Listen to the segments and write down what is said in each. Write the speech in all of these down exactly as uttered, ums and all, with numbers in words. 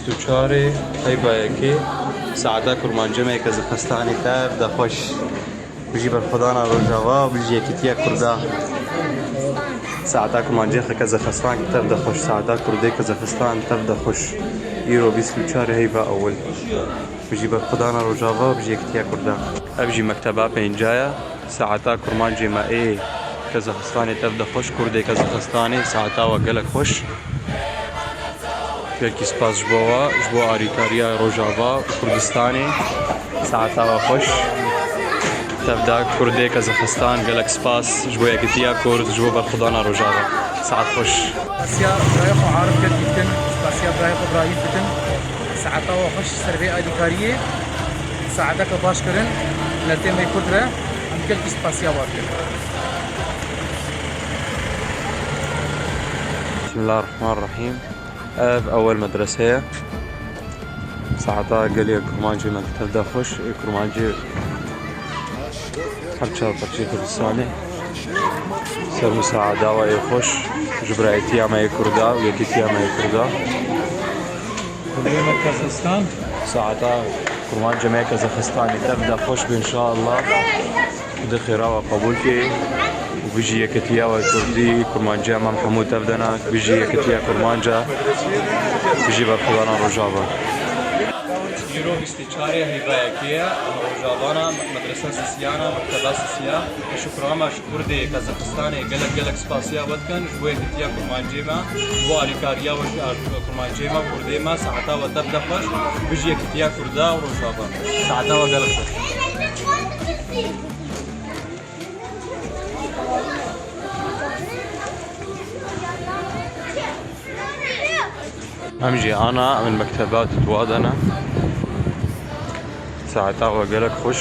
Çarê heyva yekê, saeta kurmancê me Kazaxistanê tev de xweş. Bijî berxwedana Rojava, bijî yekîtiya Kurda. Saeta kurmancê xwe Kazaxistan tev de xweş, saeta Kurdê Kazaxistan tev de xweş. Îro bîst û çar heyva ewil. Bijî berxwedana Rojava, bijî yekîtiya Kurda. Ev jî mekteba pênca ye. Saeta kurmancê me ê Kazaxistanê tev de xweş, Kurdê Kazaxistanê, saeta we gelek xweş. Gelkî spas ji bo we, ji bo alîkariya Rojava û Kurdistanê. Saeta we xweş. Tev de Kurdê Kazaxistan, gelek spas ji bo yekîtiya Kurd, ji bo berxwedana Rojava. Saet xweş. Spasiya birayê xwe Arif Gelkî dikin, spasiya birayê xwe Raîf dikin. Saeta we xweş ser vê alîkariyê. Saeteke baş kirin, miletê me Kurd re. Em gelkî spasiya we dikin. Bismillahirrahmanirrahîm. Ev ewel medrese ye. Saeta gelê kurmancê me tev de xweş. Ê kurmancê her çar parçeyê Kurdistanê. Ser misaada we ê xweş. Ji birayetiya me yê Kurda û yekîtiya me yê Kurda. Kurdê me Kazakistan. Saeta kurmancê me Kazaxistanê tev de xweş be înşallah. Xwedê xêra we qebûl ke. Û bijî yekîtiya we Kurdî, kurmanciya me hemû tev de ne. Bijî yekîtiya kurmanca. Bijî berxwedana Rojava. Îro bîst û çarê heyva yekê ye. Em Rojavana, medresa sisiya ne, mekteba sisiya. Şukrama Kurdê Kazaxistanê gelek gelek spasiya we dikin ji bo yekîtiya kurmancê me, ji bo alîkariya we ji kurmancê me, Kurdê me, saeta we tev de xweş, bijî yekîtiya Kurda û Rojava. Saeta we gelek xweş. Em jî ana, em li mekteba dudwa de ne. Saeta we gelek xweş,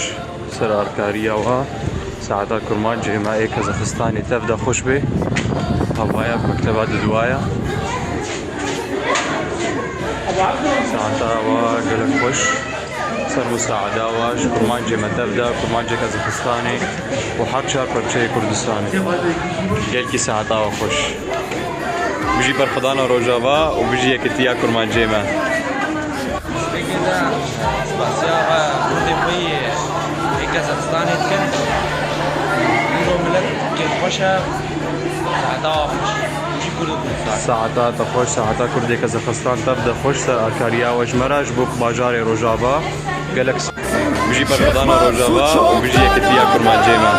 ser alîkariya we. Saeta kurmancê me ê Kazaxistanê tev de xweş be. Hevaya mekteba dudwa ye. Saeta we gelek xweş. Ser musaada we ji kurmancê me tev de, kurmancê Kazaxistanê û her çar parçeyê Kurdistanê. Gelkî saeta we xweş. Bijî berxwedana Rojava û bijî yekîtiya kurmancê me. Pêkê de spasiya ve Kurdê xwe yê Kazaxistanê dikin. Îro milet kêfxweş e. Saeta we xweş. Bijî Kurd û Kurdistan. Saeta te xweş, saeta Kurdê Kazaxistan tev de xweş, ser alîkariya we ji me re, ji bo bajarê Rojava. Gelek s-, bijî berxwedana Rojava û bijî yekîtiya kurmancê me.